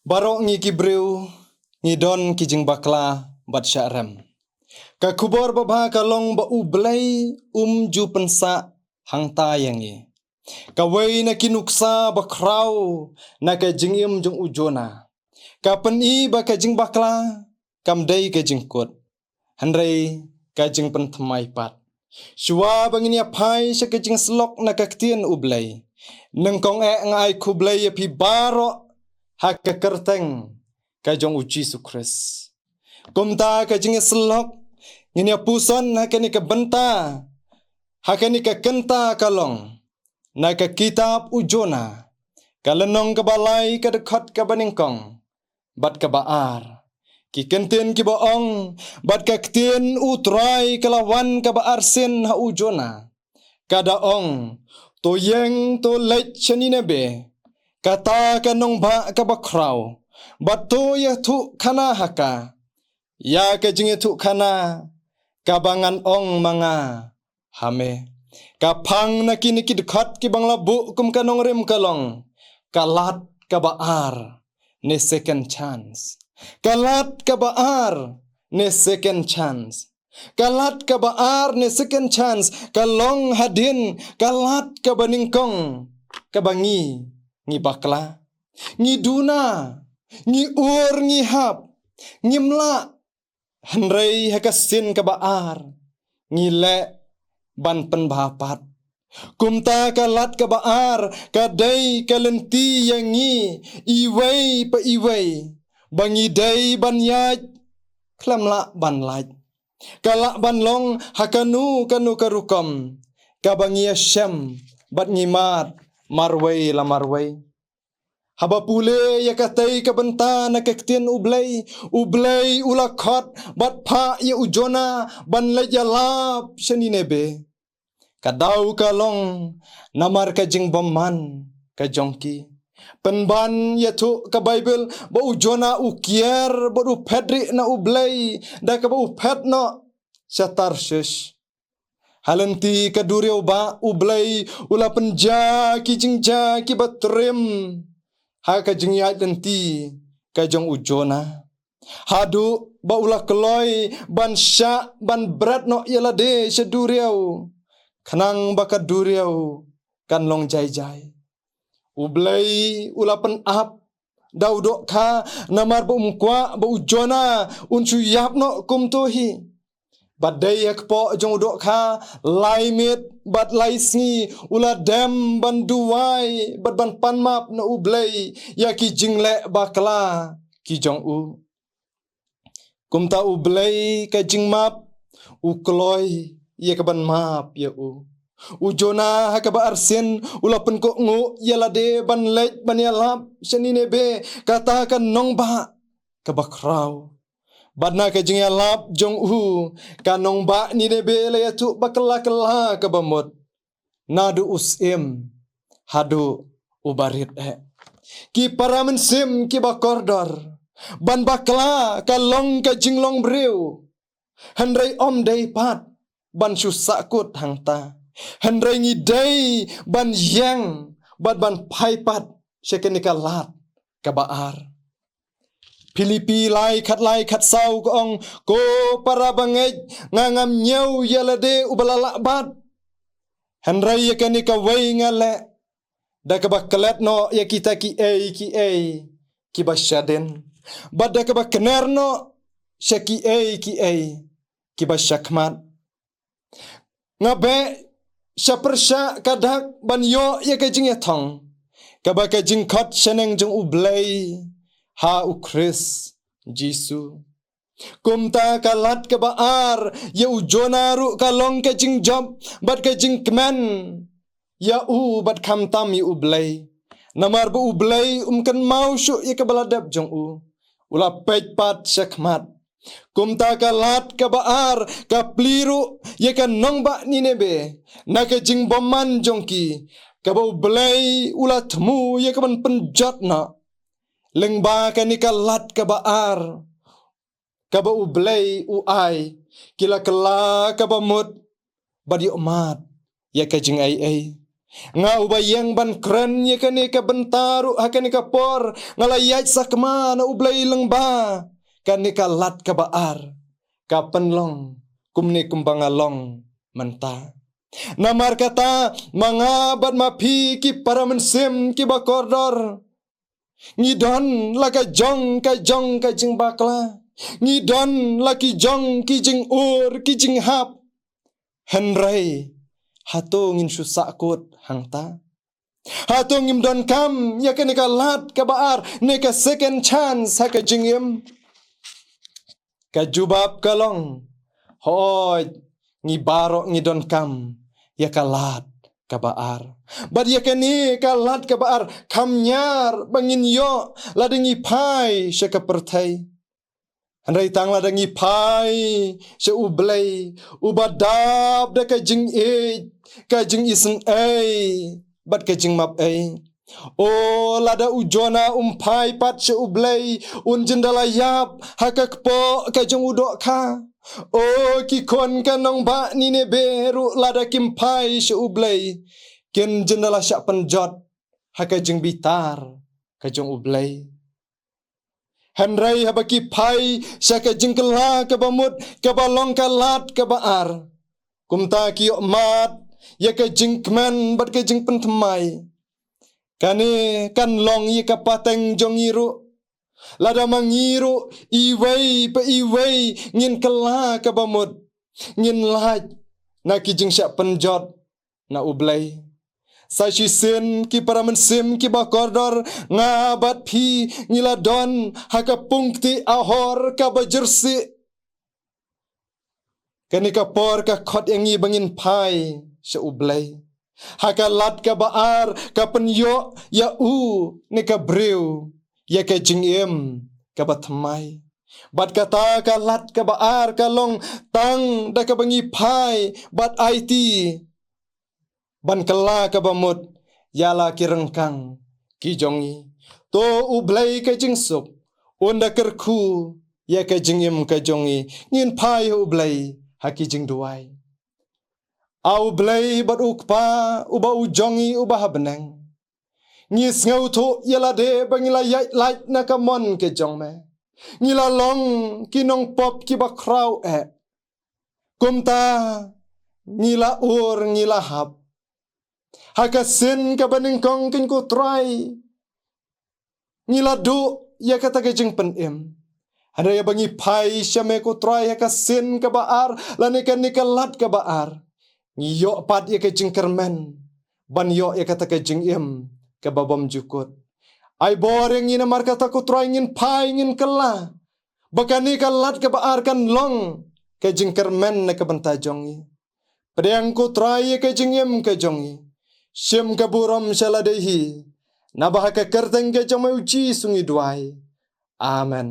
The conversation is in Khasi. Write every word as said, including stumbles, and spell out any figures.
Baroh ngi ki briew ngi don ki jingbakla bad shah rem. Ka khubor babha ka long ba U Blei um ju pynsah hangta ïa ngi. Kawei na ki nuksa bakhraw na ka jingim jong u Jonah ka pyni ba ka jingbakla kam dei ka jingkut, hynrei ka jingpynthymmai pat. Shuwa ba ngin ïa phai sha ka jingsyllok na ka ktien U Blei, nyngkong eh nga ai khublei ïa phi baroh ha ka kyrteng ka jong U Jisu Khrist. Kumta ka jingïasyllok ngin ïa puson ha kane ka bynta, ha kane ka kynta ka long na ka kitab u Jonah, ka lynnong kaba lai, ka dkhot kaba nyngkong bad kaba ar. Ki kyntien kiba ong, bad ka ktien U Trai ka la wan kaba arsien ha u Jonah, ka da ong, to ïeng, to leit sha Nineveh, kata ka nongbah kaba khraw, bad to ïathuhkhana ha ka ïa ka jingïathuhkhana kaba ngan ong ma nga ha me. Ka phang na kine ki dkhot kiba nga la buh kum ka nongrim ka long, ka lad kaba ar ne second chance. Ka lad kaba ar ne second chance. Ka lad kaba ar ne second chance ka long hadien ka lad kaba nyngkong kaba ngi, ngi bakla, ngi duna, ngi ur, ngi hap, ngim lah. Hynrei ha ka sien kaba ar ngi leh ban pynbha pat. Kumta ka lad kaba ar ka dei ka lynti ïa ngi iwei pa iwei, ba ngi dei ban ïaid khlem lah ban lait. Ka lah ban long ha kano kano ka rukom kaba ngi ïashem bad ngi mad marwei la marwei. Haba pule ïa katei ka bynta na ka ktien U Blei, U Blei u la khot bad phah ïa u Jonah ban leit ïalap sha Nineveh. Ka daw ka long namar ka jingbymman ka jong ki. Pynban ïathuh ka Baibl ba u Jonah u kiar bad u phet rieh na U Blei da kaba u phet noh sha Tarshish. Ha lynti ka duriaw bah U Blei u la pynjia ki jingjia kiba triem ha ka jingïaid lynti ka jong u Jonah, haduh ba u la kloi ban shah ban bret noh ïa lade sha duriaw, khnang ba ka duriaw kan long jai jai. U Blei u la pynap da u dohkha namar ba um kwah ba u Jonah un shu ïap noh kumto hi. Bad dei ha kpoh jong u dohkha lai miet bad lai sngi u la dem ban duwai bad ban pan map na U Blei ïa ki jingleh bakla ki jong u. Kumta U Blei ka jingmap u kloi ïa ka ban map ïa u. U Jonah ha kaba arsien u la pynkohnguh ïa lade ban leit ban ïalap sha Nineveh, kata ka nongbah kaba khraw. Bad na ka jingïalap jong u, ka nongbah Nineveh la ïathuh bakla kylla kaba mut, naduh u syiem haduh u barit eh. Ki para mynsiem kiba kordor, ban bakla ka long ka jinglong briew. Hynrei ym dei pat ban shu sahkut hangta, hynrei ngi dei ban ïeng bad ban phai pat sha kane ka lad kaba ar. Philippi lai khatlai khatsaw ka ong, ko para bangeit, nga ngam ñiew ïa lade uba la lah bat. Hynrei ïa kane kawei nga leh, da kaba klet noh ïa kita kiei kiei kiba shadien, bad da kaba kner noh sha kiei kiei kiba shakhmat. Nga beh sha pyrshah ka dak ban ïoh ïa ka jingïathong, kaba ka jingkhot shaneng jong U Blei ha U Khrist Jisu. Kumta ka lad kaba ar ïa u Jonah ruh ka long ka jingjop bad ka jingkmen ïa u bad khamtam ïa U Blei. Namar ba U Blei um kynmaw shuh ïa kaba la dep jong u, u la peit pat shakhmat. Kumta ka lad kaba ar ka plie ruh ïa ka nongbah Nineveh na ka jingbymman jong ki, kaba U Blei u la thmu ïa ka ban pynjot noh. Lyngba kane ka lad kaba ar kaba U Blei u ai, ki la kylla kaba mut bad ïohmad ïa ka jingaiei. Nga uba ïeng ban kren ïa kane ka bynta ruh ha kane ka por, nga la ïaid sakma na U Blei lyngba kane ka lad kaba ar, ka pynlong kumne kumba nga long mynta. Namar kata, ma nga bad ma phi ki para mynsiem kiba kordor, ngi don la ka jong ka jong ka jingbakla, ngi don la ki jong ki jingur ki jinghap. Hynrei hato ngin shu sahkut hangta? Hato ngim donkam ïa kane ka lad kaba ar, ne ka second chance ha ka jingim? Ka jubab ka long, hooid, ngi baroh ngi donkam ïa ka lad kaba ar. Bad ïa kane ka lad kaba ar kham ñiar ba ngin ïoh lada ngi phai sha ka pyrthei. Hynrei tang lada ngi phai sha U Blei, uba dap da ka jingïeit, ka jingisynei bad ka jingmap ei. O, lada u Jonah um phai pat sha U Blei, un jin da la ïap ha ka kpoh ka jong u dohkha. O, ki khun ka nongbah Nineveh ruh lada kim phai sha U Blei, kin jin da la shah pynjot ha ka jingbitar ka jong U Blei. Hynrei haba ki phai sha ka jingkylla kaba mut, kaba long ka lad kaba ar, kumta ki ïoh mad ïa ka jingkmen bad ka jingpynthymmai. Kane kan long ïa ka pateng jong ngi ruh. Lada ma ngi ruh iwei pa iwei ngin kylla kaba mut, ngin lait na ki jingshah pynjot na U Blei. Sa shisien, ki para mynsiem kiba kordor, nga bad phi ngi la don ha ka pung kti ahor kaba jyrsieh. Kane ka por ka khot ïa ngi ba ngin phai sha U Blei ha ka lad kaba ar, ka pynïoh ïa u ne ka briew ïa ka jingim kaba thymmai. Bad kata ka lad kaba ar ka long tang da kaba ngi phai bad aiti ban kylla kaba mut ïa la ki ryngkang ki jong ngi. To U Blei ka jingsuk un da kyrkhu ïa ka jingim ka jong ngi. Ngin phai ha U Blei ha ki jingduwai. A U Blei bad U Kpa uba u jong ngi uba ha bneng, ngi sngewthuh ïa lade ba ngi la ïaid lait na ka mon ka jong me. Ngi la long ki nongpop kiba khraw eh. Kumta ngi la ur, ngi la hap ha ka sien kaba nyngkong, ko Trai. Ngi la duh ïa kata ka jingpynim. Hynrei haba ngi phai sha me, ko Trai, ha ka sien kaba ar lane kane ka lad kaba ar, ngi ïoh pat ïa ka jingkyrmen ban ïoh ïa kata ka jingim kaba bymjukut. Ai bor ïa ngi namar kata, ko Trai, ngin phai, ngin kylla ba kane ka lad kaba ar kan long ka jingkyrmen na ka bynta jong ngi. Pdiang, ko Trai, ïa ka jingim ka jong ngi. Shim ka burom sha lade hi. Naba ha ka kyrteng ka jong me, U Jisu, ngi duwai. Amen.